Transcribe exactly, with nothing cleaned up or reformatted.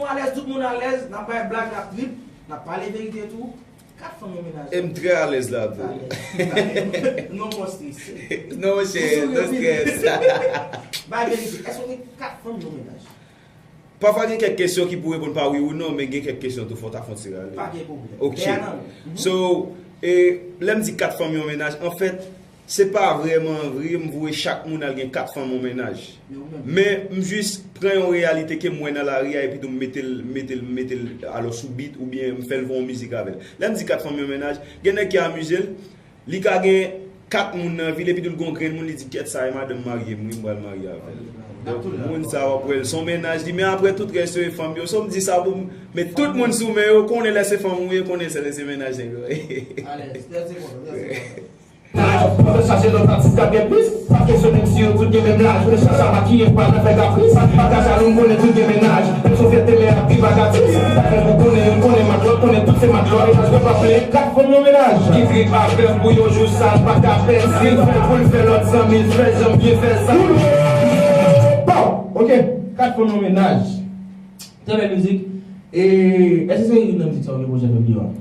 Alèz, tout moun alèz, n ap bay blag, n ap trip, n ap pale verite tou. Kat fanm yon menaj. E m trè alèz la tou. Non, mwen strese. Non, monchè, non strès. Bay verite. Èske w gen kat fanm yon menaj? Pafwa gen kèk kesyon ki pou reponn pa wi ou non, men gen kèk kesyon tou fò w ta fon ti rale. Pa gen pwoblèm. Ok. Lè a nan men. So, e, lè m di kat fanm yon menaj, anfèt, se pa vrèman vre m voye chak moun al gen kat fanm yon menaj. Men m jis pran yon reyalite ke m wè nan lari a epi tou m mete l, mete l, mete l alò sou beat oubyen m fè l fè yon mizik avè l. Lè m di kat fanm yon menaj, gen nèg ki amize l, li ka gen kat moun nan vi l epi tou l gon grenn moun, li di kèt sa e madanm marye m wi, m pral marye avè l. Donk moun sa w ap wè l se yon menaj li, men apre tout rès yo e fanm yo. So m di sa pou m, men tout moun sou men yo konnen lè se fanm ou ye, konnen se lè se menaj nèg yo. Alèz, lè se kontan, lè se kontan. Pwofesè chache nan pratik ka gen plis. Pa kesyone m si yo tout gen menm laj. Mwen chak sa makiye m pa nan fè kapris. Pa ka jalou m konnen tout gen menaj. Peso fyète men ap viv ak atis. Pa fè pou konnen youn konnen matlòt konnen tout se matlòt. Menaj mwen pa plen kat fanm yon menaj. Ki trip avè m pou yon jou sa l pa ka pèdi. Fè pou l fè lòt zanmi l fè janm byen fè sa. Pow! Ok, kat fanm yon menaj. Trè bèl mizik. E èske se youn nan mizik sa w gen pwojè fè videyo a?